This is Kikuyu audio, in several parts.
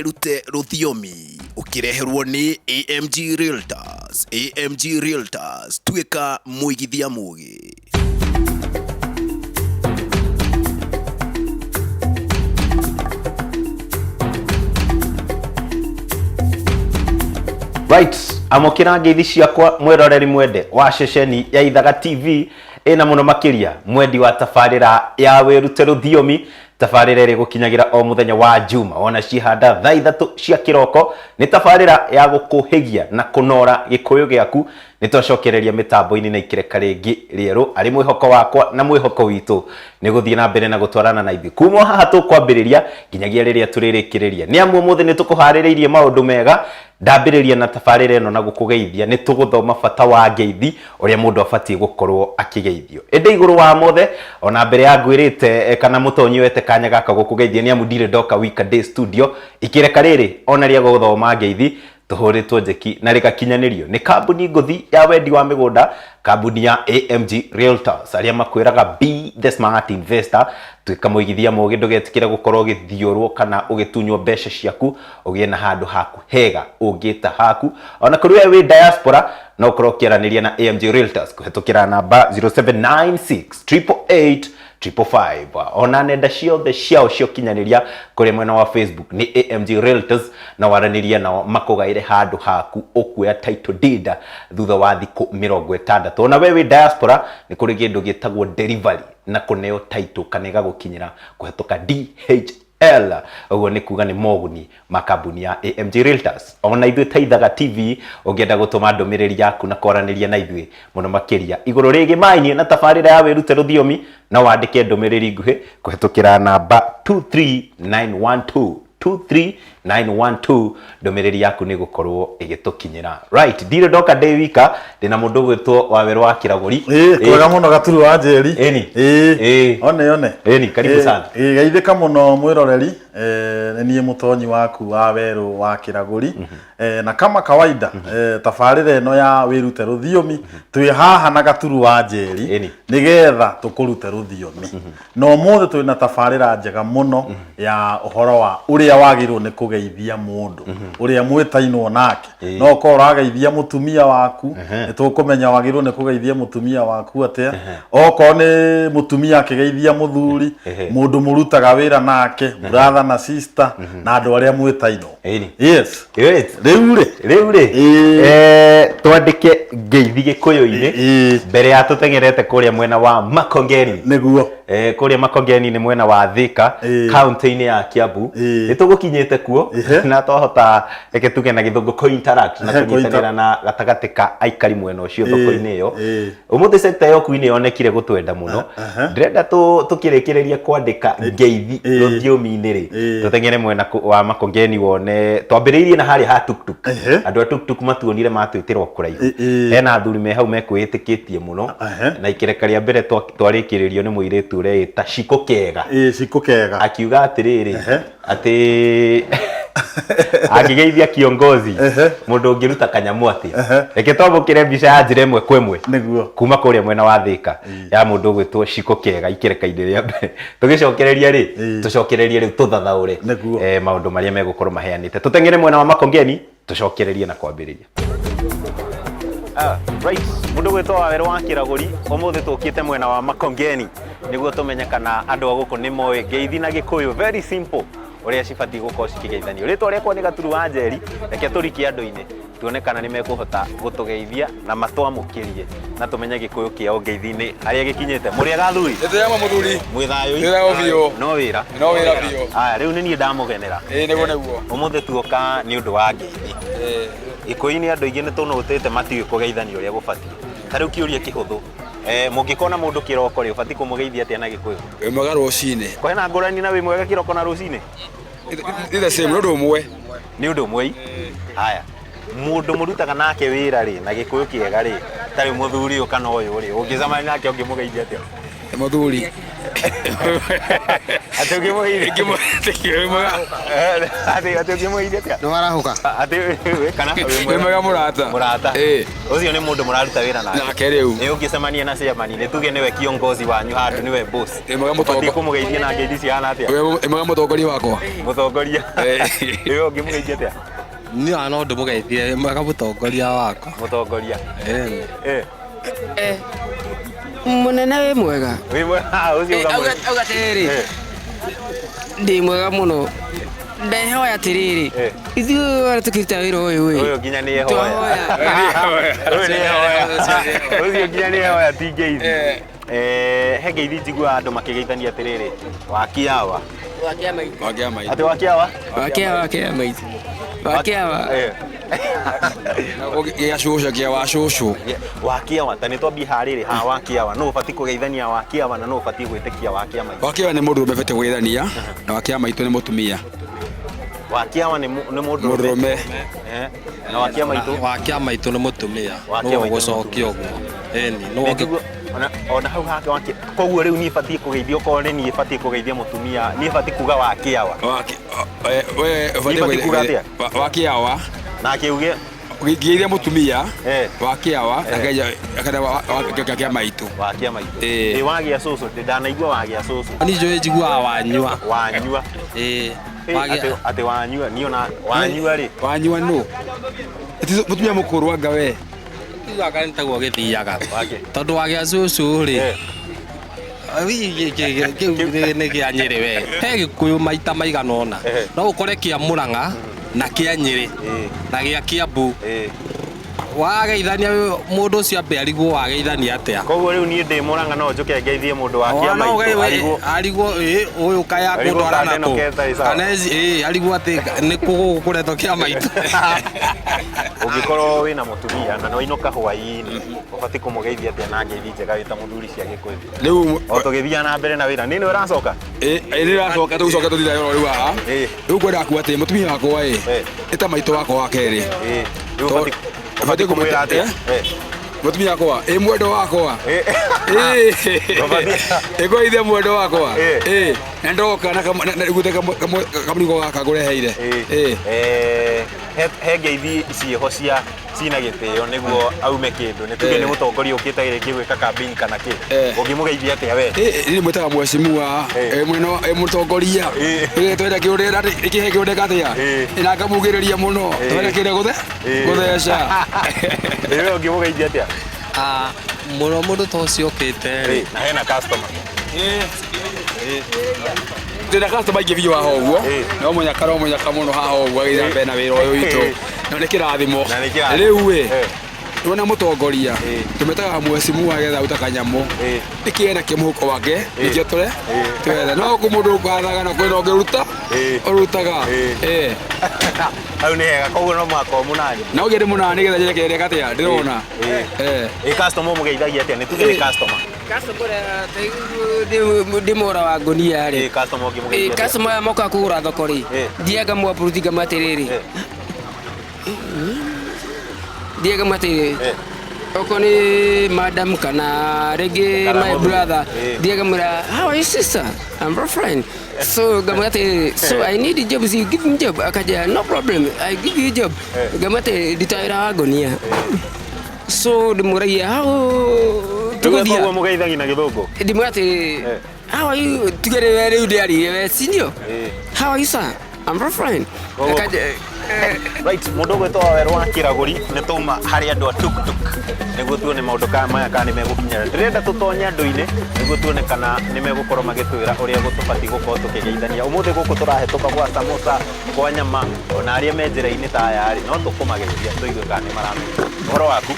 Wĩrute rũthiomi ũkĩreherwo nĩ AMG Realtors. AMG Realtors, tuĩka mũigithia mũgĩ. Right, amũkĩra ngeithi ciakwa mwĩroreri mwende wa ceceni ya Ithaga TV ĩna mũno makĩria mwendi wa tabarĩra ya wĩrute rũthiomi. Tabarĩra ĩrĩa ĩgũkinyagĩra o mũthenya wa Juma wona ciĩhanda thaa 3 cia kĩroko nĩ tabarĩra ya gũkũhĩgia na kũnora gĩkũyũ gĩaku. Nĩ twacokereria mĩtambo-inĩ na ikĩreka rĩngĩ rĩerũ arĩ mwĩhoko wakwa na mwĩhoko witũ nĩ gũthiĩ na mbere na gũtwarana na ithuĩ kuma o haha tũkwambĩrĩria nginyagia rĩrĩa tũrĩrĩkĩrĩria. Nĩ amu ũmũthĩ nĩ tũkũharĩrĩirie maũndũ mega. Ndambĩrĩria na tabarĩra ĩno na gũkũgeithia nĩ tũgũthoma bata wa ngeithi ũrĩa mũndũ abatiĩ gũkorwo akĩgeithio. Ĩndĩ igũrũ wa mothe, ona mbere ya ngwĩrĩte kana mũtonyi wete kanya gaka gũkũgeithia nĩ amu ndirĩ ndoka wika ndĩ studio, ikĩreka rĩrĩ ona rĩa gũthoma ngeithi tũhũrĩtwo njeki na rĩgakinyanĩrio nĩ kambuni ngũthi ya wendi wa mĩgũnda, kambuni ya AMG Realtors, arĩa makwĩraga be the smart investor, tuĩka mũigithia mũgĩ, ndũgetĩkĩre gũkorwo ũgĩthiũrwo kana ũgĩtunywo mbeca ciaku, ũgĩe na handũ haku hega ũngĩta haku. Ona kũrĩ we wĩ diaspora no ũkorwo ũkĩaranĩria na AMG Realtors kũhetũkĩra namba 0796 888 555. Ona nenda ciothe ciao cia ũkinyanĩria kũrĩa mwena wa Facebook nĩ AMG Realtors, na waranĩria nao makũgaĩre handũ haku ũkuoya title deed thutha wa thikũ 60. Ona we wĩ diaspora nĩ kũrĩ kĩndũ gĩtagwo delivery na kũneo title kana ĩgagũkinyĩra kũhetũka DHL. Ũguo nĩ kuga nĩ moguni ma kambuni ya AMG Realtors. Ona ithuĩ ta Ithaga TV, ũngĩenda gũtũma ndũmĩrĩri yaku na kwaranĩria na ithuĩ mũno makĩria igũrũ rĩgĩmainie na tabarĩra ya wĩrute rũthiomi, no wandĩke ndũmĩrĩri nguhĩ kũhetũkĩra namba 23912 23912. Ndũmĩrĩri yaku nĩ gũkorwo ĩgĩtũkinyĩra. Right, ndirĩ ndoka ndĩ wika, ndĩna mũndũ ũgwĩtwo Wawerũ wa Kĩragũri. Ĩĩ, kwega mũno Gaturu wa Njeri. Ĩni. Ĩĩ. Ĩĩ. One one. Ĩni, karibu sana. Ĩĩ, geithĩka mũno mwĩroreri. Nĩ niĩ mũtonyi waku wa Werũ wa Kĩragũri. Na kama kawaida, tabarĩra ĩno ya wĩrute rũthiomi twĩ haha na Gaturu wa Njeri nĩgetha tũkũrute rũthiomi. Na ũmũthĩ twĩ na tabarĩra njega mũno ya ũhoro wa ũrĩa wagĩrĩirwo nĩ kũgeithia mũndũ ũrĩa mwĩtainwo nake. No ũkorwo ũrageithia mũtumia waku, nĩ tũkũmenya wagĩrĩirwo nĩ kũgeithia mũtumia waku atĩa. Okorwo nĩ mũtumia akĩgeithia mũthuri, mũndũ mũrutaga wĩra nake, brother na sister, na andũ arĩa mwĩtainwo. Yes. Rĩu rĩ, Rĩu rĩ, twandĩke ngeithi gĩkũyũ-inĩ mbere ya tũteng'erete kũrĩa mwena wa Makongeni. Nĩguo. Kũrĩa Makongeni nĩ mwena wa Thika, kaunti-inĩ ya Kiambu. Nĩ tũgũkinyĩte kuo na twahota, reke tuge na gĩthũngũ, co-interact na kũnyitanĩra na gatagatĩ ka aikari mwena ũcio thoko-inĩ ĩyo. Ũmũthĩ sector ya ũkui nĩ yonekire gũtwenda mũno. Ndĩrenda tũkĩrĩkĩrĩria kwandĩka ngeithi rũthiomi-inĩ rĩ, tũteng'ere mwena wa Makongeni wone twambĩrĩirie na harĩa ha tuktuk. Andũ a tuktuk matuonire matwĩtĩra o kũraihu. Hena athuri me hau mekwĩĩtĩkĩtie mũno. Na ikereka rĩa mbere twarĩkĩrĩrio nĩ mũirĩtu ũreĩta Shiko Kega. Shiko Kega. Akiuga atĩrĩrĩ, atĩ angĩgeithia kiongozi mũndũ ũngĩruta kanyamũ atĩa. Reke twamũkĩre mbica ya njĩra ĩmwe kwa ĩmwe Nĩguo. kuma kũrĩa mwena wa Thĩka ya mũndũ ũgwĩtwo Shiko Kega ikereka-inĩ rĩa mbere. Tũgĩcokereria rĩ, tũcokererie rĩu tũthathaũre Nĩguo. Maũndũ marĩa megũkorwo maheanĩte. Tũteng'ere mwena wa Makongeni tũcokererie na kwambĩrĩria. Right, mũndũ gwĩtwo Wawerũ wa Kĩragũri, ũmũthĩ tũkĩte mwena wa Makongeni nĩguo tũmenye kana andũ a gũkũ nĩ moĩ ngeithi na Gĩkũyũ, very simple, ũrĩa cibatiĩ gũkorwo cikĩgeithanio. Rĩtwa rĩakwa nĩ Gaturu wa Njeri, reke tũrikie andũ-inĩ tuone kana nĩ mekũhota gũtũgeithia na matwamũkĩrie na tũmenye Gĩkũyũ kĩao ngeithi-inĩ harĩa gĩkinyĩte. Mũrĩ ega athuri? Nĩ twĩ hamwe mũthuri. Mwĩ thayũ? Twĩ thayũ biũ. No wĩra? No wĩra biũ. Aya, rĩu nĩ niĩ ndamũgenera. Ĩĩ nĩguo nĩguo. Ũmũthĩ tuoka nĩ ũndũ wa ngeithi. Ĩĩ. Gĩkũyũ-inĩ andũ aingĩ nĩ tũnũtĩte matiũĩ kũgeithania ũrĩa gũbatiĩ. Ta rĩu kĩũria kĩhũthũ, mũngĩkona mũndũ kĩroko rĩ, ũbatiĩ kũmũgeithia atĩa na Gĩkũyũ? Wĩ mwega rũcinĩ. Kwĩna ngũrani na wĩ mwega kĩroko na rũcinĩ? Nĩ the same, nĩ ũndũ ũmwe. Nĩ ũndũ ũmwe. Haya, mũndũ mũrutaga nake wĩra rĩ, na Gĩkũyũ kĩega rĩ, ta rĩu mũthuri ũyũ kana ũyũ rĩ, ũngĩcemania nake ũngĩmũgeithia atĩa? Nĩ mũthuri. Atĩ ũngĩmũgeithia Wĩ mwega. Atĩ ũngĩmũgeithia atĩa? Nĩ warahũka. Atĩ wĩ kana wĩ Wĩ mwega mũrata. Mũrata. Ĩĩ. Ũcio nĩ mũndũ mũraruta wĩra nake. Nake rĩu. Ĩ ũngĩcemania na chairman nĩ tuge nĩwe kiongozi wanyu handũ nĩwe boss. Wĩ mwega mũtongo- Ũbatiĩ kũmũgeithia na ngeithi cihana atĩa? Wĩ mwega mũtongoria wakwa. Mũtongoria. Ĩĩ. Ĩ ũngĩmũgeithia atĩa? Niĩ ona no ndĩmũgeithie mwega mũtongoria wakwa. Mũtongoria. Ĩni. Ĩ. Mũnene wĩ mwega. Wĩ mwega ũcio ũkamũgeithia. Auga atĩrĩrĩ, Ĩ. ndĩ mwega mũno, ndehoya atĩrĩrĩ, Eh. ithuĩ arĩa tũkĩruta wĩra ũyũ ĩ, Ũyũ nginya nĩ ehoya. Twahoya. Ũyũ nĩ ehoya. Ũcio nginya nĩ ehoya ti ngeithi. Eh, he ngeithi njiguaga andũ makĩgeithania atĩrĩrĩ, wakiawa. Wakĩa maitũ. Wakĩa maitũ. Atĩ wakiawa? Wakĩa wakĩa maitũ. Wakĩa wa. Eh. Gĩa cũcũ kĩa wa cũcũ. Wakiawa, ta nĩ twambie harĩrĩ ha wakiawa. Nũ ũbatiĩ kũgeithania wakiawa na nũ ũbatiĩ gwĩtĩkia wakia maitũ? Wakĩa nĩ mũndũ ũrũme ũbatiĩ kũgeithania na wakĩa maitũ nĩ mũtumia. Wakiawa nĩ nĩ mũndũ Mũndũrũme. Eh, na wakia maitũ. Wakĩa maitũ nĩ mũtumia. Wakĩa Nĩwe maitũ nĩ ũgũcokia mũtumia. ũguo. Ĩni. Nĩwe Nĩ njigua- ona hau hake wakia koguo rĩu niĩ batiĩ kũgeithia okorwo nĩ niĩ batiĩ kũgeithia mũtumia niĩ batiĩ kuga wakiawa. We ũbatiĩ Niĩ batiĩ kuga atĩa? Wakĩawa. Nake uge Ngeithia mũtumia. Eh. Wakĩawa. Eh. Akenda wakĩa maitũ. Wakia maitũ. Ĩĩ. Ĩ wagia cũcũ ndanaigua wagia cũcũ. Niĩ njũĩ njiguaga wanyua. Wanyua. Ĩĩ. Ĩ, atĩ wanyua niĩ ona wanyua rĩ. Wanyua nũ? Mũtumia mũkũrũ anga we. Njiguaga nĩ taguo gĩthiaga. Wake. Tondũ wagĩa cũcũ rĩ. Eh. Kĩu nĩ kĩa Nyĩrĩ we. He Gĩkũyũ maita maigana ũna. Eh. No ũkore kĩa Mũrang'a na kĩa Nyĩrĩ Ĩĩ. na gĩa Kĩambu. Ĩĩ. Wageithania mũndũ ũcio ambe arigwo wageithania atĩa. Koguo rĩu niĩ ndĩ Mũrang'a no njũke ngeithie mũndũ wa Ona no kĩa maitũ ũgeithie- arigwo. Arigwo ĩ ũyũ kaya Arigwo kũndwara kana ĩno nakũ. keta ĩ sawa. Kana ĩ arigwo atĩ nĩ kũ gũkũ kũretwo kĩa maitũ. Ũngĩkorwo wĩna mũtumia na nĩwainũka hwaĩ-inĩ ũbatiĩ kũmũgeithia atĩa na ngeithi njega wĩ ta mũthuri cia Gĩkũyũ? Rĩu O tũgĩthiaga na mbere na wĩra nĩ nĩ ũracoka? Ĩ nĩ ũracoka tũgũcoka tũthire rĩu haha. Ĩ. Rĩu kwendaga kuga atĩ mũtumia wakwa ĩ Eh. ĩ ta maitũ wakwa wa kerĩ. Ĩ. Rĩu Tondũ- ũbatiĩ kũmwĩra atĩa? Eh? Mũtumia wakwa ĩ mwendo wakwa. Ĩ. Ĩ. Ũbatiĩ- Ĩ mwendo wakwa. Ĩ. Ĩ. Na ndoka na gute kamũrigo gaka ngũreheire. Ĩ. Eh, he ngeithi ciĩho cia cina gĩtĩo nĩguo aume kĩndũ nĩ tuge Eh. nĩ mũtongoria ũkĩte rĩngĩ gwĩka campaign kana kĩ Eh. ũngĩmũgeithia atĩa we? Ĩ mwĩtaga mheshimiwa Eh. ĩ mwena ĩ mũtongoria Ĩ. ĩ twenda kĩũndũ kĩhe kĩũndũ atĩa Ĩ. Ĩ, na ngamugĩrĩria mũno Ĩ. twenda kĩrĩa gũthe Ĩ. gũtheca. Ĩ, we ũngĩmũgeithia atĩa? Ah, mũno mũndũ ta ũcio ũkĩte rĩ. Ĩ, na hena customer. Ndĩna customer aingĩ biũ haha ũguo Ĩ. no mũnyaka no mũnyaka mũno haha ũguo agĩthiĩ na mbere na wĩra ũyũ witũ Ĩ. na nĩ kĩrathimo Na nĩ kĩrathimo. rĩu ĩ Eh. wona mũtongoria Ĩ. tũmetaga mheshimiwa getha auta kanyamũ Ĩ. nĩkĩ ena kĩmũhuko wake nĩkĩo tũre Ĩ. twetha no kũ mũndũ ũkathaga na kwĩna ũngĩruta Ĩ. ũrutaga Ĩ. Ĩ. Hau nĩ hega koguo no mũhaka ũmũnani. Na ũngĩ ndĩ mũnani getha njĩre kĩrĩa atĩa ndĩrona. Ĩ. Ĩ. Ĩ customer ũmũgeithagia atĩa? Nĩ tuge nĩ customer. Ndĩ mũra wa ngũnia rĩ. Ĩ customer ũngĩmũgeithia atĩa? Customer aya mokaga kũgũra thoko rĩ, Ĩ. thiaga ngamũapproach ngamwĩra atĩrĩrĩ, Ĩ. thiaga ngamwĩra atĩrĩrĩ, Ĩ. okorwo nĩ madam kana rĩngĩ Kana my mũthuri. brother, Ĩ. thiaga ngamwĩra how are you sister, I'm very fine. So ngamwĩra atĩrĩrĩ, so I need job, so you give me job. Akaja no problem, I give you job. Ngamwĩra atĩrĩrĩ, nduta wĩra wa ngũnia. So ndĩmũragia how Rĩu tũgũthiĩ koguo mũgeithagia na gĩthũngũ? ndimwĩra atĩrĩrĩ, Eh. how are you tuge rĩu rĩu ndĩaririe we sindio? Eh. How are you sir? I'm very fine. Koguo- Akaja, Right, mũndũ ũgwĩtwo Wawerũ wa Kĩragũri nĩ twauma harĩ andũ a tuktuk nĩguo tuone maũndũ maya kana nĩ megũkinyĩra. Ndĩrenda tũtonye andũ-inĩ nĩguo tuone kana nĩ megũkorwo magĩtwĩra ũrĩa tũbatiĩ gũkorwo tũkĩgeithania. Ũmũthĩ gũkũ tũrahĩtũka gwa samosa, kwa nyama, ona arĩa me njĩra-inĩ ta aya rĩ, no tũkũmageithia tũigue kana nĩ maramenya. Ũhoro waku?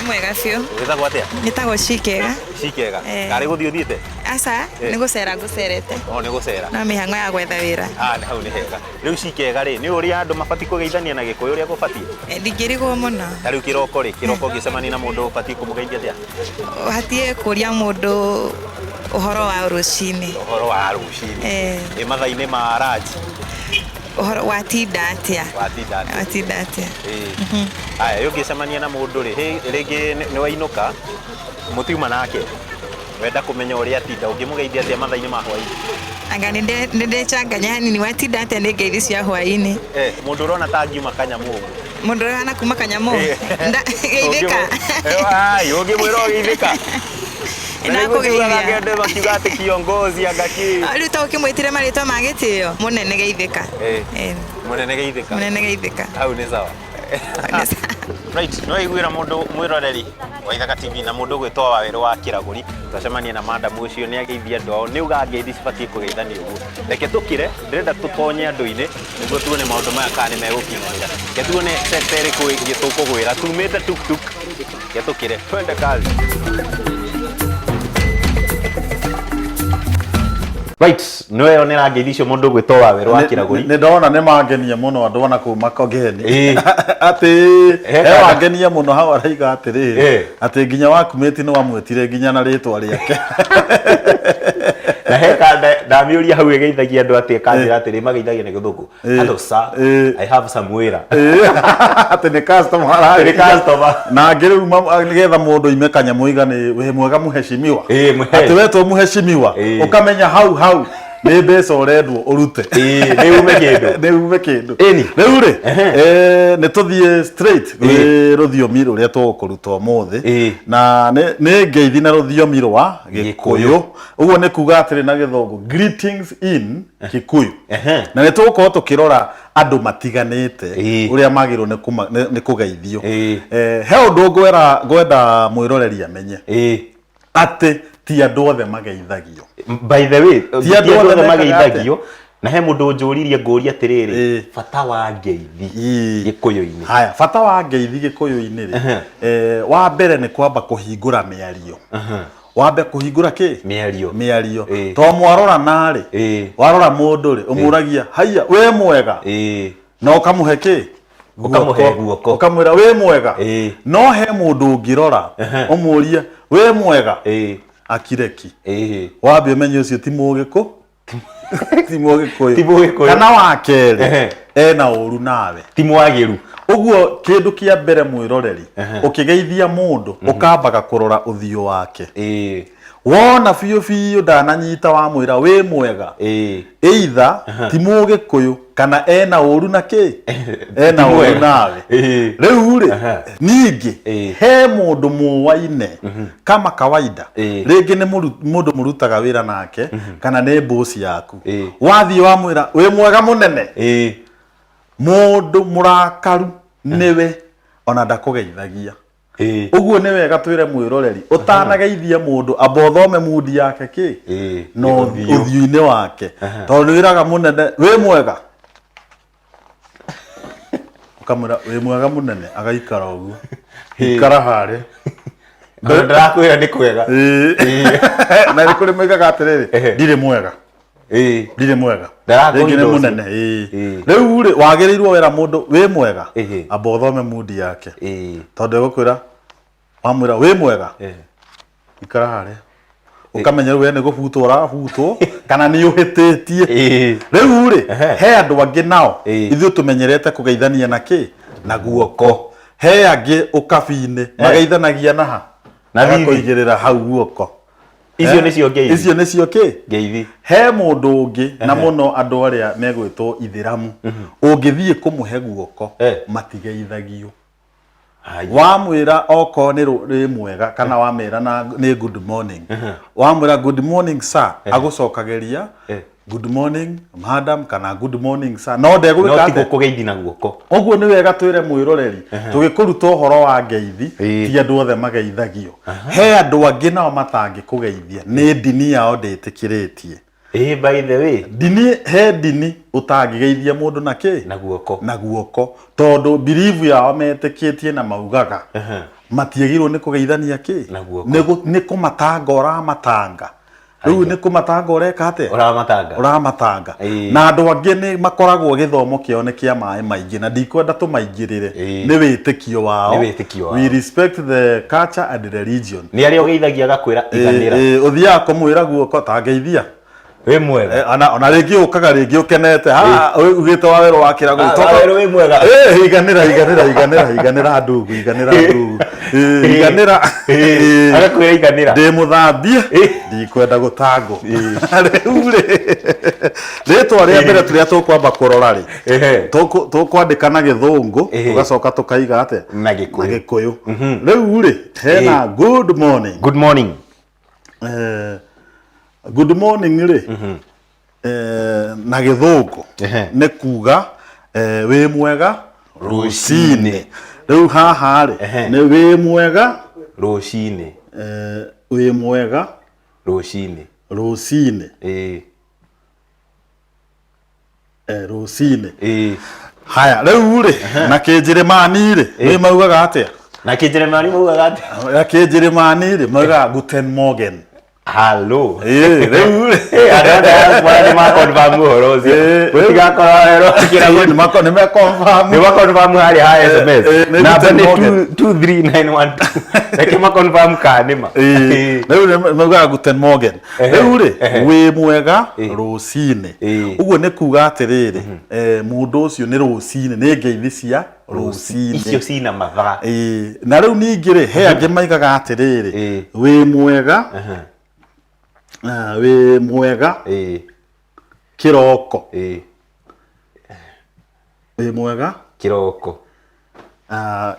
Mwega biũ. Wĩtagwo atĩa? Njĩtagwo Cikega. Cikega. Eh. Karĩ gũthiĩ ũthiĩte? Aca, Eh. nĩ gũcera ngũcerete. O nĩ gũcera. No mĩhang'o ya gwetha wĩra. Ah, nĩ hau nĩ hega. Rĩu Cikega rĩ, nĩ ũrĩa andũ mabatiĩ kũgeithania na Gĩkũyũ ũrĩa gũbatiĩ? Ndingĩrigwo mũno. Ta rĩu kĩroko rĩ, kĩroko ũngĩcemania na mũndũ ũbatiĩ kũmũgeithia atĩa? Ũbatiĩ kũria mũndũ ũhoro wa rũcinĩ. Ũhoro wa rũcinĩ. Eh. Ĩ mathaa-inĩ ma ranji. Ũhoro watinda atĩa? Watinda atĩa? Watinda atĩa? Ĩĩ. Aya, ũngĩcemania na mũndũ rĩ, rĩngĩ nĩ wainũka, mũtiuma nake. Wenda kũmenya ũrĩa atinda, ũngĩmũgeithia atĩa mathaa-inĩ ma hwaĩ-inĩ? Anga nĩ ndecanganya hanini, watinda atĩa nĩ ngeithi cia hwaĩ-inĩ. Mũndũ ũrona ta angiuma kanyamũ ũguo. Mũndũ ũrahana kuma kanyamũ? Geithĩka. Ũngĩmwĩra ũgeithĩka. Ndakũgeithia. Andũ makiuga atĩ kiongozi anga kĩ. Rĩu ta ũkĩmwĩtire marĩtwa ma gĩtĩo, mũnene geithĩka. Mũnene geithĩka. Mũnene geithĩka. Hau nĩ sawa. Right, no iguĩra mũndũ mwĩroreri wa Ithaka TV na mũndũ ũgwĩtwo Wawerũ wa Kĩragũri, twacemania na madam ũcio nĩ ageithia andũ ao, nĩ uga ngeithi cibatiĩ kũgeithanio ũguo. Reke tũkire, ndĩrenda tũtonye andũ-inĩ nĩguo tuone maũndũ maya kana nĩ megũkinyanĩra. Reke tuone sector ĩrĩkũ ĩngĩ tũkũgwĩra. Tumĩte tuktuk, reke tũkire, twende kazi. Right, nĩ weyonera ngeithi icio mũndũ ũgwĩtwo Wawerũ wa Kĩragũri. Nĩ ndona nĩ mangenia mũno andũ ona kũu Makongeni. Atĩ He he kana. wangenia mũno hau araiga atĩrĩrĩ, atĩ nginya wakumĩti nĩ wamwĩtire nginya na rĩtwa rĩake. Na he kanda ndamĩũria hau ĩgeithagia andũ atĩ ĩkanjĩra atĩrĩ mageithagia na gĩthũngũ. Hello sir, I have some wĩra. Atĩ nĩ customer ararĩ. Nĩ customer. Na angĩ rĩu nĩgetha mũndũ oime kanyamũ iga nĩ wĩ mwega mũheshimiwa. Atĩ wetwo mũheshimiwa, ũkamenya hau hau nĩ mbeca ũrendwo ũrute. Nĩ ume kĩndũ. Nĩ ume kĩndũ. Rĩu rĩ, nĩ tũthiĩ straight gwĩ rũthiomi rũrĩa tũgũkũruta ũmũthĩ. Na nĩ ngeithi na rũthiomi rwa Gĩkũyũ. Ũguo nĩ kuga atĩrĩ na gĩthũngũ, greetings in Kikuyu. Na nĩ tũgũkorwo tũkĩrora andũ matiganĩte ũrĩa magĩrĩirwo nĩ kũgeithio. He ũndũ ngwenda mwĩroreri amenye atĩ ti andũ othe mageithagio. By the way, Ti ti andũ andũ othe othe mekaga mageithagio. Na he mũndũ ũnjũririe ngũria atĩrĩrĩ, bata wa ngeithi Gĩkũyũ-inĩ. Haya, bata wa ngeithi Gĩkũyũ-inĩ rĩ, wa mbere nĩ kwamba kũhingũra mĩario. Wambe kũhingũra kĩ? Mĩario. Mĩario. To mwarorana rĩ, warora mũndũ rĩ, ũmũragia, haiya, wĩ mwega? Na ũkamũhe kĩ? Ũkamũhe guoko. Ũkamwĩra wĩ mwega? No he mũndũ ũngĩrora, ũmũrie, wĩ mwega? Akireki. Wambe ũmenye ũcio ti Mũgĩkũ, ti Mũgĩkũyũ. Ti Mũgĩkũyũ. Kana wa kerĩ, ena ũru nawe. Ti mwagĩru. Ũguo kĩndũ kĩa mbere mwĩroreri, ũkĩgeithia mũndũ, ũkambaga kũrora ũthiũ wake. Wona biũ biũ ndananyita wamwĩra wĩ mwega, either ti Mũgĩkũyũ kana ena ũru na kĩ? Ena Ti ũru mwega. nawe. Rĩu rĩ, ningĩ he mũndũ mũwaine kama kawaida, rĩngĩ nĩ mũndũ mũrutaga wĩra nake kana nĩ boss yaku. Wathiĩ wamwĩra wĩ mwega mũnene, mũndũ mũrakaru nĩwe ona ndakũgeithagia. Ũguo nĩ wega twĩre mwĩroreri ũtanageithia mũndũ amba ũthome mood yake kĩ na ũthiũ-inĩ wake, tondũ nĩ wĩraga mũnene wĩ mwega, ũkamwĩra wĩ mwega mũnene, agaikara ũguo, ikara harĩa. Ndĩrakwĩra nĩ kwega. Na nĩ kũrĩ moigaga atĩrĩrĩ, ndirĩ mwega. Ndirĩ mwega. Rĩngĩ nĩ mũnene. Rĩu rĩ, wagĩrĩirwo wera mũndũ wĩ mwega, amba ũthome mood yake. Tondũ egũkwĩra, wamwĩra wĩ mwega, ikara harĩa. Ũkamenya rĩu we nĩ gũbutwo ũrabutwo kana nĩ ũhĩtĩtie. Rĩu rĩ, he andũ angĩ nao, ithuĩ tũmenyerete kũgeithania na kĩ? Na guoko. He angĩ ũkabi-inĩ, mageithanagia na ha? Na thithi. Agakũigĩrĩra hau guoko. Icio nĩcio ngeithi. Icio nĩcio kĩ? Ngeithi. He mũndũ ũngĩ, na mũno andũ arĩa megwĩtwo ithĩramu, ũngĩthiĩ kũmũhe guoko, matigeithagio. Wamwĩra okorwo nĩ rĩ mwega kana wamwĩra na nĩ good morning, wamwĩra good morning sir, agũcokagĩria good morning madam kana good morning sir, no ndegwĩka No ti atĩa? gũkũgeithi na guoko. Ũguo nĩ wega twĩre mwĩroreri, tũgĩkũruta ũhoro wa ngeithi, ti andũ othe mageithagio. He andũ angĩ nao matangĩkũgeithia, nĩ ndini yao ndĩtĩkĩrĩtie. By the way. Ndini, he ndini ũtangĩgeithia mũndũ na kĩ? Na guoko. Na guoko. Tondũ belief yao metĩkĩtie na maugaga, matiagĩrĩirwo nĩ kũgeithania kĩ? Na guoko. Nĩ kũmatanga ũramatanga. Rĩu nĩ kũmatanga ũreka atĩa? Ũramatanga. Ũramatanga. Na andũ angĩ nĩ makoragwo gĩthomo kĩao nĩ kĩa maĩ maingĩ na ndikwenda tũmaingĩrĩre. Nĩ wĩtĩkio wao. Nĩ wĩtĩkio wao. We respect the culture and religion. Nĩ arĩa ũgeithagia agakwĩra iganĩra. Ũthiaga kũmwĩra guoko ta ngeithia. Wĩ mwega. Ona rĩngĩ ũkaga rĩngĩ ũkenete ha ugĩte wa werũ wa kĩragũri. Ah, Wawerũ wĩ mwega. Iganĩra iganĩra iganĩra iganĩra ndugu iganĩra ndugu. Iganĩra. Agakwĩra iganĩra. Ndĩ mũthambie ndikwenda gũtangwo. Rĩu rĩ, rĩtwa rĩa mbere tũrĩa tũkwamba kũrora rĩ, tũkwandĩka na gĩthũngũ, tũgacoka tũkaiga atĩa? Na Gĩkũyũ. Na Gĩkũyũ. Rĩu rĩ, hena good morning. Good morning. Good morning rĩ, na gĩthũngũ nĩ kuga wĩ mwega rũcinĩ. Rĩu haha rĩ, nĩ wĩ mwega rũcinĩ. Wĩ mwega rũcinĩ. Rũcinĩ. Rũcinĩ. Haya, rĩu rĩ, na kĩnjĩrĩmani rĩ, nĩ maugaga atĩa? Na kĩnjĩrĩmani maugaga atĩa? Na kĩnjĩrĩmani rĩ, maugaga guten morgen. Hallo. Rĩu rĩ. Andũ a diaspora nĩ ma confirm ũhoro ũcio. Gũtigakorwo werũ kĩrago. Nĩ ma confirm. Nĩ ma confirm harĩa ha SMS. Nĩ Namba guten nĩ morgen. 23912. Reke ma confirm kana nĩ ma. Rĩu nĩ maugaga guten morgen. Rĩu rĩ, wĩ mwega rũcinĩ. Ũguo nĩ kuga atĩrĩrĩ, mũndũ ũcio nĩ rũcinĩ, nĩ ngeithi cia rũcinĩ. Icio cina mathaa. Na rĩu ningĩ rĩ, he angĩ maigaga atĩrĩrĩ, wĩ mwega, wĩ mwega kĩroko. Wĩ mwega kĩroko.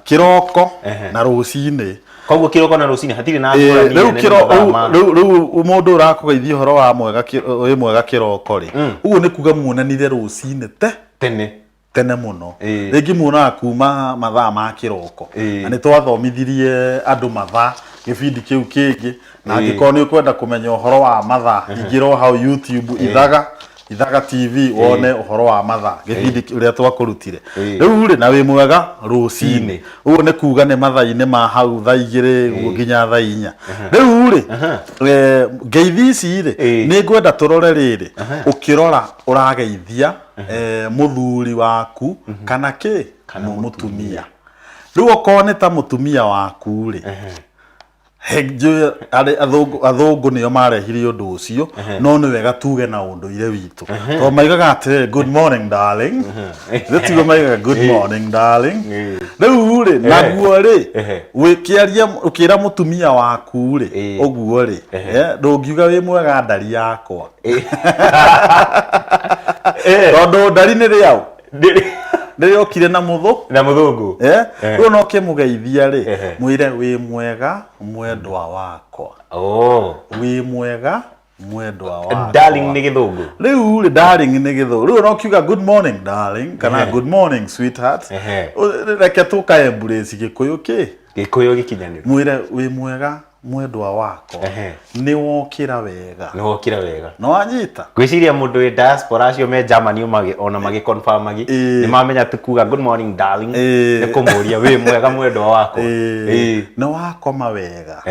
Kĩroko na rũcinĩ. Koguo kĩroko na rũcinĩ hatirĩ na ngũrani nene rĩu mathaa ma- rĩu mũndũ ũrakũgeithia ũhoro wa mwega wĩ mwega kĩroko rĩ, ũguo nĩ kuga muonanire rũcinĩ te tene tene mũno. Rĩngĩ muonaga kuma mathaa ma kĩroko. Na nĩ twathomithirie andũ mathaa gĩbindi kĩu kĩngĩ, na angĩkorwo nĩ ũkwenda kũmenya ũhoro wa mathaa, ingĩra o hau YouTube Ithaga Ithaga TV wone ũhoro wa mathaa gĩbindi ũrĩa twakũrutire. Rĩu rĩ, na wĩ mwega rũcinĩ, ũguo nĩ kuga nĩ mathaa-inĩ ma hau thaa 2 ũguo nginya thaa 4. Rĩu rĩ, ngeithi ici rĩ, nĩ ngwenda tũrore rĩrĩ, ũkĩrora ũrageithia mũthuri waku kana kĩ mũtumia. Rĩu okorwo nĩ ta mũtumia waku rĩ, njũĩ arĩ athũngũ nĩo marehire ũndũ ũcio, no nĩ wega tuge na ũndũire witũ, tondũ maigaga atĩrĩrĩ, good morning darling. Rĩu tiguo maigaga good morning darling. Rĩu rĩ, naguo rĩ, wĩkĩaria ũkĩra mũtumia waku rĩ, ũguo rĩ, ndũngiuga wĩ mwega ndari yakwa, tondũ ndari nĩ rĩaũ rĩrĩokire na mũthũ na mũthũngũ. Rĩu no kĩmũgeithia rĩ, mwĩre wĩ mwega mwendwa wakwa. Wĩ mwega mwendwa wakwa. Darling nĩ gĩthũngũ. Rĩu rĩ, darling nĩ gĩthũngũ. Rĩu no kiuga good morning darling kana good morning sweetheart. Reke tũka embrace gĩkũyũ kĩ Gĩkũyũ gĩkinyanĩru. Mwĩre wĩ mwega mwendwa wakwa, nĩ wokĩra wega. Nĩ wokĩra wega. Nĩ wanyita. Ngwĩciria mũndũ wĩ diaspora acio me Germany ona magĩconfirmagi nĩ mamenya ti kuga good morning darling, nĩ kũmũria wĩ mwega mwendwa wakwa. Nĩ wakoma wega.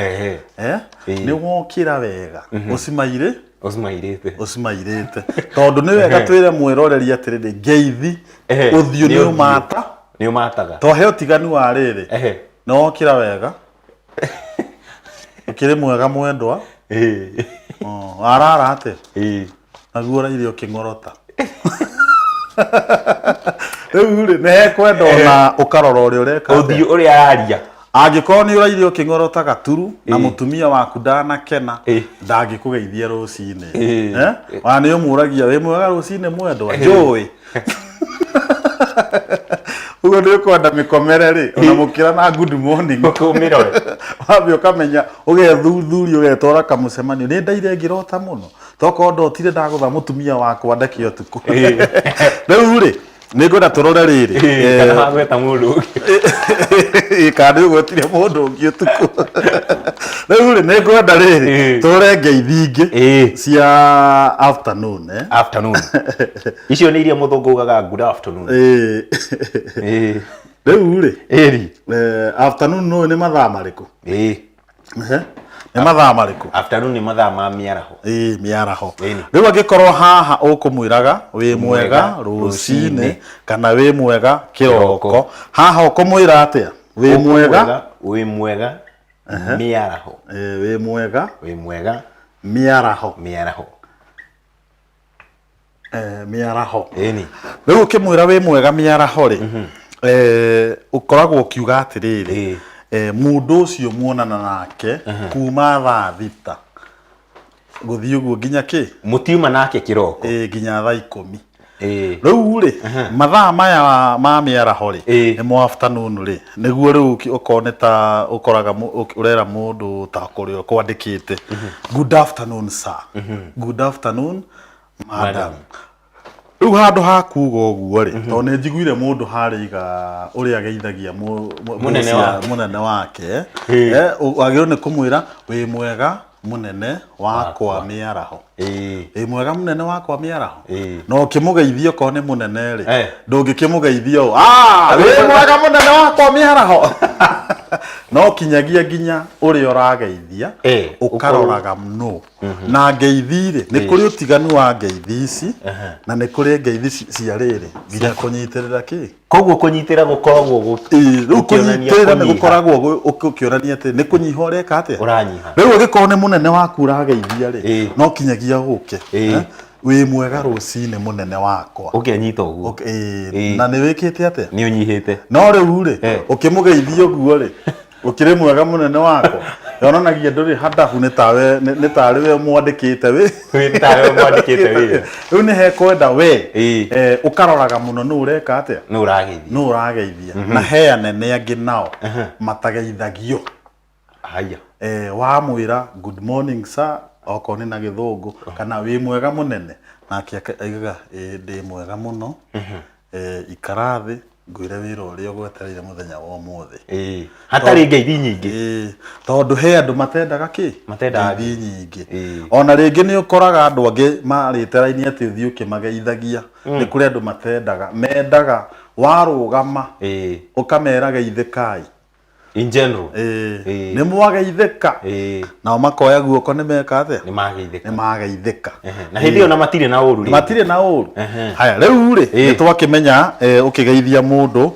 Nĩ wokĩra wega. Ũcimairĩ? Ũcimairĩte. Ũcimairĩte. Tondũ nĩ wega twĩre mwĩroreri atĩrĩrĩ, ngeithi ũthiũ nĩ ũmata. Nĩ ũmataga. To he ũtiganu wa rĩrĩ. Nĩ wokĩra wega. Ũkĩrĩ mwega mwendwa. Warara atĩa? Naguo ũraire ũkĩng'orota. Rĩu rĩ, nĩ hekwenda ona ũkarora ũrĩa ũreka atĩa. Ũthiũ ũrĩa araria. Angĩkorwo nĩ ũraire ũkĩng'orota gaturu na mũtumia waku ndanakena, ndangĩkũgeithia rũcinĩ. Ona nĩ ũmũragia wĩ mwega rũcinĩ mwendwa? Njũĩ. Ũguo nĩ ũkwenda mĩkomere rĩ, ona mũkĩra na good morning. Ũmĩrore. Wambe ũkamenya, ũgethuthuria, ũgetwara kamũcemanio. Nĩ ndaire ngĩrota mũno. Tokorwo ndotire ndagũtha mũtumia wakwa ndeke ũtukũ. Rĩu rĩ, nĩ ngwenda tũrore rĩrĩ. Kana wagweta mũndũ ũngĩ. Kana nĩ ũgwetire mũndũ ũngĩ ũtukũ. Rĩu rĩ, nĩ ngwenda rĩrĩ, tũrore ngeithi ingĩ cia afternoon. Afternoon. Icio nĩ iria mũthũngũ ugaga good afternoon. Rĩu rĩ, afternoon nĩ nĩ mathaa marĩkũ? Nĩ mathaa marĩkũ? Afternoon nĩ mathaa ma mĩaraho. Mĩaraho. Rĩu angĩkorwo haha ũkũmwĩraga wĩ mwega rũcinĩ kana wĩ mwega kĩroko, haha ũkũmwĩra atĩa? Wĩ mwega? Wĩ mwega mĩaraho. Wĩ mwega? Wĩ mwega mĩaraho. Mĩaraho. Mĩaraho. Ĩni. Rĩu ũkĩmwĩra wĩ mwega mĩaraho rĩ, ũkoragwo ũkiuga atĩrĩrĩ, mũndũ ũcio muonana nake kuma thaa 6 gũthiĩ ũguo nginya kĩ? Mũtiuma nake kĩroko. Ĩĩ, nginya thaa 10. Rĩu rĩ, mathaa maya ma mĩaraho rĩ, nĩmo afternoon rĩ, nĩguo rĩu ũkorwo nĩ ta ũkoraga ũrera mũndũ ta kũrĩa ũkwandĩkĩte, "Good afternoon, sir." "Good afternoon, madam." Rĩu handũ ha kuga ũguo rĩ, tondũ nĩ njiguire mũndũ harĩa iga ũrĩa ageithagia Mũnene boss wake. Mũnene wake, wagĩrĩirwo nĩ kũmwĩra, "Wĩ mwega, mũnene wakwa mĩaraho." "Wĩ mwega, mũnene wakwa mĩaraho." Na ũkĩmũgeithia, okorwo nĩ mũnene rĩ, ndũngĩkĩmũgeithia ũũ, "Ah, wĩ mwega, mũnene wakwa mĩaraho." No kinyagia nginya ũrĩa ũrageithia ũkaroraga nũ. Na ngeithi rĩ, nĩ kũrĩ ũtiganu wa ngeithi ici na nĩ kũrĩ ngeithi cia rĩrĩ nginya kũnyitĩrĩra kĩ. Koguo kũnyitĩra gũkoragwo Ĩĩ, rĩu gũkĩonania kũnyitĩrĩra nĩ kũnyiha. Gũkoragwo ũkĩonania atĩ nĩ kũnyiha ũreka atĩa? Ũranyiha. Rĩu ũngĩkorwo nĩ mũnene waku ũrageithia rĩ, no kinyagia ũke, "Wĩ mwega rũcinĩ, mũnene wakwa." Ũkenyita ũguo. Ĩĩ, na nĩ wĩkĩte atĩa? Nĩ ũnyihĩte. No rĩu rĩ, ũkĩmũgeithia ũguo rĩ, "Ũkĩrĩ mwega, mũnene wakwa," yonanagia ndũrĩ handabu, nĩ tawe nĩ tarĩ we mwandĩkĩte wĩ. Nĩ tawe mwandĩkĩte wĩra. Rĩu nĩ hekwenda we ũkaroraga mũno nũ ũreka atĩa? Nũ ũrageithia. Nũ ũrageithia. Na he anene angĩ nao matageithagio. Haya. Wamwĩra "Good morning, sir," okorwo nĩ na Gĩthũngũ, kana "Wĩ mwega, mũnene," nake aigaga, "Ĩĩ, ndĩ mwega mũno. Ikara thĩ ngwĩre wĩra ũrĩa ũgwetereire mũthenya wa ũmũthĩ." Hatarĩ ngeithi nyingĩ. Ĩĩ, tondũ he andũ matendaga kĩ? Matendaga. Ngeithi nyingĩ. Ona rĩngĩ nĩ ũkoraga andũ angĩ marĩte raini atĩ ũthiĩ ũkĩmageithagia. Nĩ kũrĩ andũ matendaga, mendaga warũgama ũkamera, "Geithĩkai." In general. Ĩĩ, "Nĩ mwageithĩka?" Nao makoya guoko, nĩ meka atĩa? Nĩ mageithĩka. Nĩ mageithĩka. Na hĩndĩ ĩyo na matirĩ na ũru rĩngĩ. Matirĩ na ũru. Haya, rĩu rĩ, nĩ twakĩmenya ũkĩgeithia mũndũ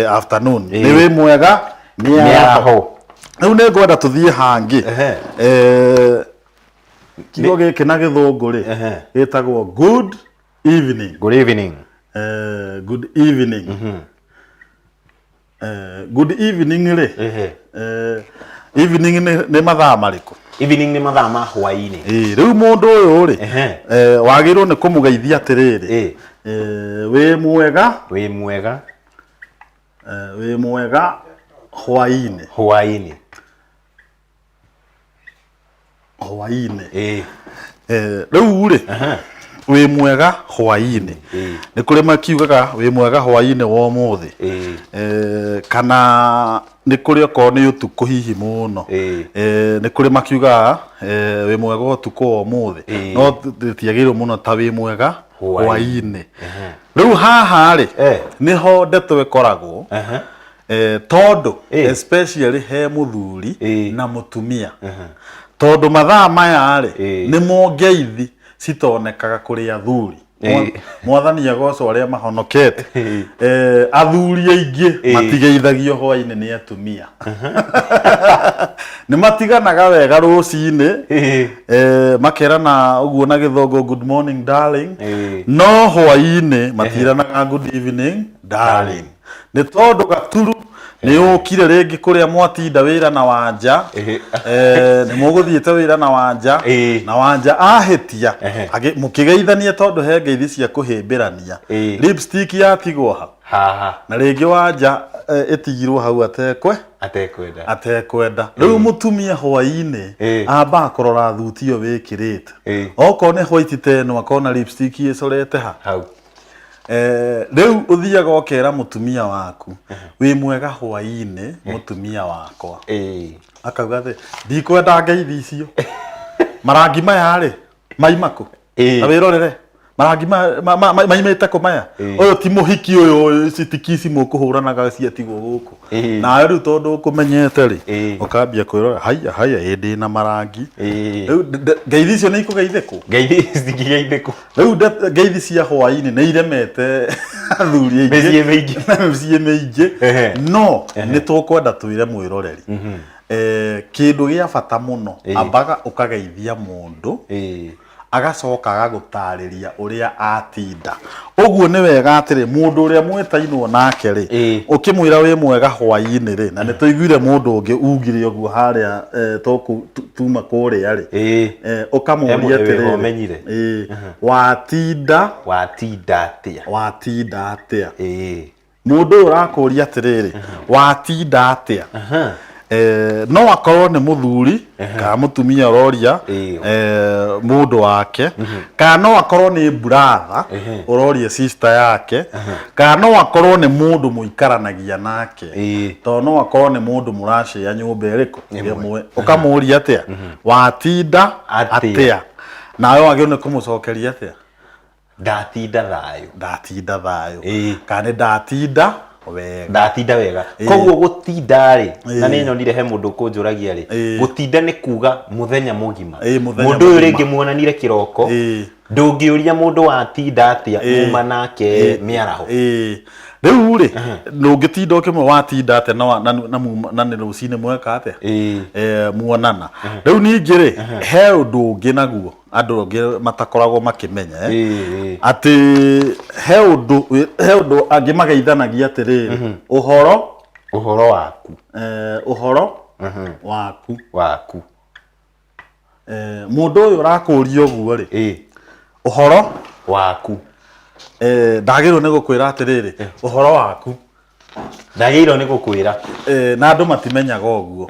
afternoon nĩ "Wĩ mwega mĩaraho." Rĩu nĩ ngwenda tũthiĩ hangĩ. Kiugo gĩkĩ na Gĩthũngũ rĩ, gĩtagwo good evening. Good evening. Good evening. Good evening rĩ, evening nĩ mathaa marĩkũ? Evening nĩ mathaa ma hwaĩ-inĩ. Ĩĩ, rĩu mũndũ ũyũ rĩ, wagĩrĩirwo nĩ kũmũgeithia atĩrĩrĩ, "Wĩ mwega." Wĩ mwega. "Wĩ mwega hwaĩ-inĩ." Hwaĩ-inĩ. Hwaĩ-inĩ. Rĩu rĩ, "Wĩ mwega hwaĩ-inĩ," nĩ kũrĩ makiugaga "Wĩ mwega hwaĩ-inĩ wa ũmũthĩ," kana nĩ kũrĩ okorwo nĩ ũtukũ hihi mũno, nĩ kũrĩ makiugaga "Wĩ mwega ũtukũ wa ũmũthĩ," no rĩtiagĩrĩirwo mũno ta "Wĩ mwega hwaĩ-inĩ." Rĩu haha rĩ, nĩho ndeto ĩkoragwo, tondũ especially he mũthuri na mũtumia, tondũ mathaa maya rĩ, nĩmo ngeithi citonekaga kũrĩ athuri. Mwathani agocwo arĩa mahonokete. Athuri aingĩ matigeithagio hwaĩ-inĩ nĩ atumia. Nĩ matiganaga wega rũcinĩ, makerana ũguo na Gĩthũngũ, "Good morning, darling," no hwaĩ-inĩ matiranaga "Good evening, darling," nĩ tondũ gaturu nĩ ũkire rĩngĩ kũrĩa mwatinda wĩra na Wanja. Nĩ mũgũthiĩte wĩra na Wanja, na Wanja ahĩtia, mũkĩgeithania, tondũ he ngeithi cia kũhĩmbĩrania, lipstick yatigwo ha haha, na rĩngĩ Wanja ĩtigirwo hau atekwe atekwenda. Atekwenda. Rĩu mũtumia hwaĩ-inĩ ambaga kũrora thuti ĩyo wĩkĩrĩte, okorwo nĩ white ta ĩno, akona lipstick ĩcorete ha hau. Rĩu ũthiaga ũkera mũtumia waku, "Wĩ mwega hwaĩ-inĩ, mũtumia wakwa." Akauga atĩ, "Ndikwenda ngeithi icio. Marangi maya rĩ, maima kũ? Na wĩrorere marangi maimĩte kũ maya? Ũyũ ti mũhiki ũyũ, ici ti kici mũkũhũranaga ciatigwo gũkũ." Nawe rĩu tondũ ũkũmenyete rĩ, ũkambia kwĩrora, "Haiya, haiya, ĩ ndĩna marangi." Rĩu ngeithi icio nĩ ikũgeithĩkwo? Ngeithi citingĩgeithĩkwo. Rĩu ngeithi cia hwaĩ-inĩ nĩ iremete athuri aingĩ mĩciĩ mĩingĩ. Mĩciĩ mĩingĩ. No nĩ tũkwenda twĩre mwĩroreri, kĩndũ gĩa bata mũno, ambaga ũkageithia mũndũ. Agacoka agagũtarĩria ũrĩa atinda. Ũguo nĩ wega atĩrĩ, mũndũ ũrĩa mwĩtainwo nake rĩ, ũkĩmwĩra wĩ mwega hwaĩ-inĩ rĩ, na nĩ tũiguire mũndũ ũngĩ ugire ũguo harĩa tuma kũrĩa rĩ, ũkamũria He wĩho atĩrĩrĩ, ũmenyire. Watinda Watinda atĩa? Watinda atĩa? Mũndũ ũyũ ũrakũria atĩrĩrĩ, watinda atĩa? No akorwo nĩ mũthuri kana mũtumia ũroria mũndũ wake, kana no akorwo nĩ brother ũroria sister yake, kana no akorwo nĩ mũndũ mũikaranagia nake, tondũ no akorwo nĩ mũndũ mũracĩa nyũmba ĩrĩkũ? Ĩmwe. Ũkamũria atĩa? Watinda Atĩa? atĩa? Nawe wagĩrĩirwo nĩ kũmũcokeria atĩa? Ndatinda thayũ. Ndatinda thayũ. Kana nĩ ndatinda wega. Ndatinda wega. Koguo gũtinda rĩ, na nĩ nyonire he mũndũ ũkũnjũragia rĩ, gũtinda nĩ kuga mũthenya mũgima. Mũthenya Mũndũ ũyũ mũgima. rĩngĩ muonanire kĩroko, ndũngĩũria mũndũ watinda atĩa muma nake mĩaraho. Rĩu rĩ, ndũngĩtinda ũkĩmwe watinda atĩa na nĩ rũcinĩ mweka atĩa? Muonana. Rĩu ningĩ rĩ, he ũndũ ũngĩ naguo andũ angĩ matakoragwo makĩmenya, atĩ he ũndũ angĩ mageithanagia atĩrĩrĩ, ũhoro Ũhoro waku. Ũhoro waku. Waku. Mũndũ ũyũ ũrakũria ũguo rĩ, ũhoro waku, ndagĩrĩirwo nĩ gũkwĩra atĩrĩrĩ, ũhoro waku. Ndagĩrĩirwo nĩ gũkwĩra. Na andũ matimenyaga ũguo.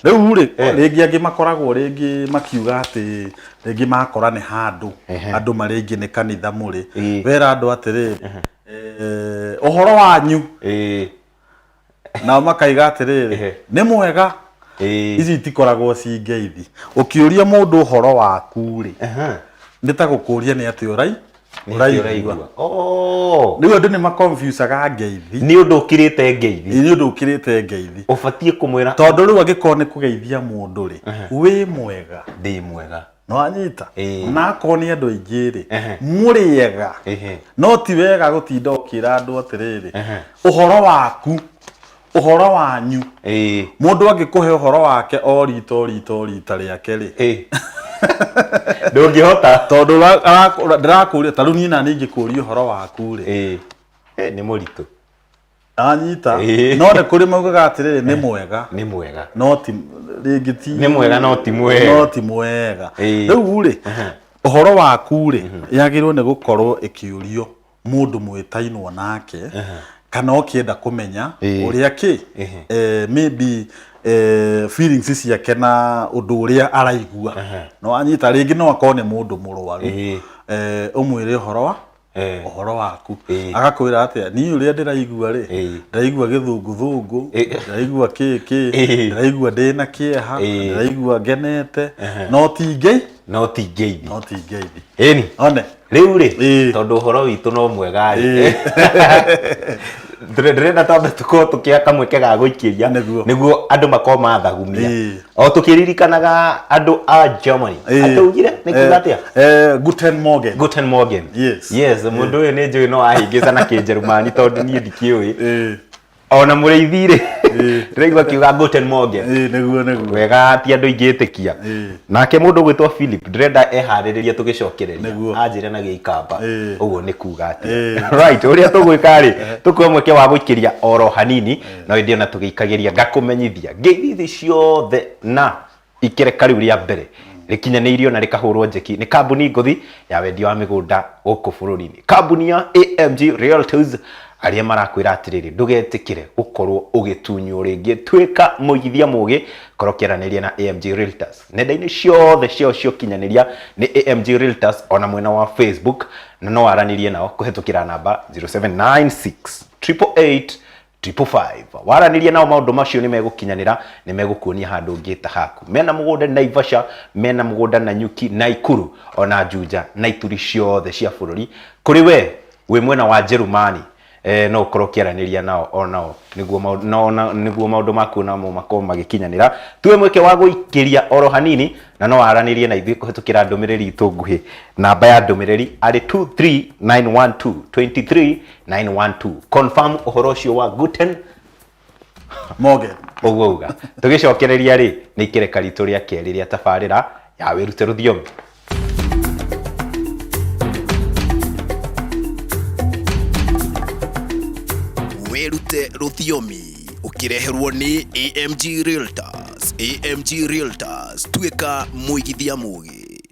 Rĩu rĩ, rĩngĩ angĩ makoragwo rĩngĩ makiuga atĩ rĩngĩ makora nĩ handũ andũ marĩ aingĩ, nĩ kanitha mũrĩ, wera andũ atĩrĩrĩ, ũhoro wanyu, nao makaiga atĩrĩrĩ, nĩ mwega. Ici itikoragwo ci ngeithi. Ũkĩũria mũndũ ũhoro waku rĩ, nĩ ta gũkũria nĩ atĩ ũraigua. Oh. Rĩu andũ nĩ maconfusaga ngeithi. Nĩ ũndũ ũkĩrĩte ngeithi. Nĩ ũndũ ũkĩrĩte ngeithi. Ũbatiĩ kũmwĩra. Tondũ rĩu angĩkorwo nĩ kũgeithia mũndũ rĩ, wĩ mwega? Ndĩ mwega. Nĩwanyita? Na akorwo nĩ andũ aingĩ rĩ, mũrĩega? No ti wega gũtinda ũkĩra andũ atĩrĩrĩ, ũhoro waku, ũhoro wanyu. Mũndũ angĩkũhe ũhoro wake o rita o rita o rita rĩake rĩ, ndũngĩhota. Tondũ ndĩrakũria ta rĩu niĩ na niĩ ingĩkũria ũhoro waku rĩ, Nĩ mũritũ. Anyita. No nĩ kũrĩ maugaga atĩrĩrĩ, nĩ mwega. Nĩ mwega. No ti rĩngĩ ti Nĩ mwega no ti mwega. No ti mwega. Rĩu rĩ, ũhoro waku rĩ, yagĩrĩirwo nĩ gũkorwo ĩkĩũrio mũndũ mwĩtainwo nake, kana ũkĩenda kũmenya ũrĩa kĩ maybe feelings ciake na ũndũ ũrĩa araigua. No anyita rĩngĩ no akorwo nĩ mũndũ mũrwaru, ũmwĩre ũhoro waku, agakwĩra atĩa, niĩ ũrĩa ndĩraigua rĩ, ndĩraigua gĩthũngũthũngũ, ndĩraigua kĩ kĩ, ndĩraigua ndĩna kĩeha, ndĩraigua ngenete, no ti ngei No ti ngeithi. No ti ngeithi. Ĩni. One. Rĩu rĩ, tondũ ũhoro witũ no mwega rĩ, ndĩrenda twambe tũkorwo tũkĩoya kamweke ga gũikĩria nĩguo andũ makorwo mathagumia o tũkĩririkanaga andũ a Germany. Atĩ ugire nĩ kuga atĩa? Guten Morgen. Guten Morgen. Yes. Yes, mũndũ ũyũ nĩ njũĩ no ahĩngĩca na kĩnjerumani tondũ niĩ ndikĩũĩ. Ona mũrĩithi rĩ, ndĩraigua akiuga Guten Morgen. Nĩguo nĩguo. Wega ti andũ aingĩ ĩtĩkia. Nake mũndũ ũgwĩtwo Philip ndĩrenda eharĩrĩrie tũgĩcokereria anjĩre na gĩikamba ũguo nĩ kuga atĩa. Right, ũrĩa tũgwĩka rĩ, tũkuoya mweke wa gũikĩria oro hanini, no ĩndĩ ona tũgĩikagĩria ngakũmenyithia ngeithi ici ciothe na ikereka rĩu rĩa mbere rĩkinyanĩirio na rĩkahũrwo njeki nĩ kambuni ngũthi ya wendia wa mĩgũnda gũkũ bũrũri-inĩ, kambuni ya AMG Realtors, arĩa marakwĩra atĩrĩrĩ, ndũgetĩkĩre gũkorwo ũgĩtunywo rĩngĩ, tuĩka mũigithia mũgĩ, korwo ũkĩaranĩria na AMG Realtors nenda-inĩ ciothe ciao cia ũkinyanĩria nĩ AMG Realtors, ona mwena wa Facebook, na no waranĩrie nao kũhetũkĩra namba 0796 888 555. Waranĩria nao maũndũ macio nĩ megũkinyanĩra, nĩ megũkuonia handũ ũngĩta haku. Mena mũgũnda Naivasha, mena mũgũnda Nanyuki, Naikuru, ona Juja na ituri ciothe cia bũrũri. Kũrĩ we wĩ mwena wa Njerumani, no ũkorwo ũkĩaranĩria nao onao nĩguo maũndũ, no, na, nĩguo maũndũ maku namo makorwo magĩkinyanĩra. Tuwe mweke wa gũikĩria oro hanini na no waranĩrie na ithuĩ kũhetũkĩra ndũmĩrĩri itũ nguhĩ. Namba ya ndũmĩrĩri arĩ 23912, 23912. Confirm ũhoro ũcio wa Guten Morgen. Ũguo uga. Tũgĩcokereria rĩ, nĩ ikereka ritũ rĩa kerĩ rĩa tabarĩra ya wĩrute rũthiomi. Wĩrute rũthiomi ũkĩreherwo nĩ AMG Realtors. AMG Realtors, tuĩka mũigithia mũgĩ.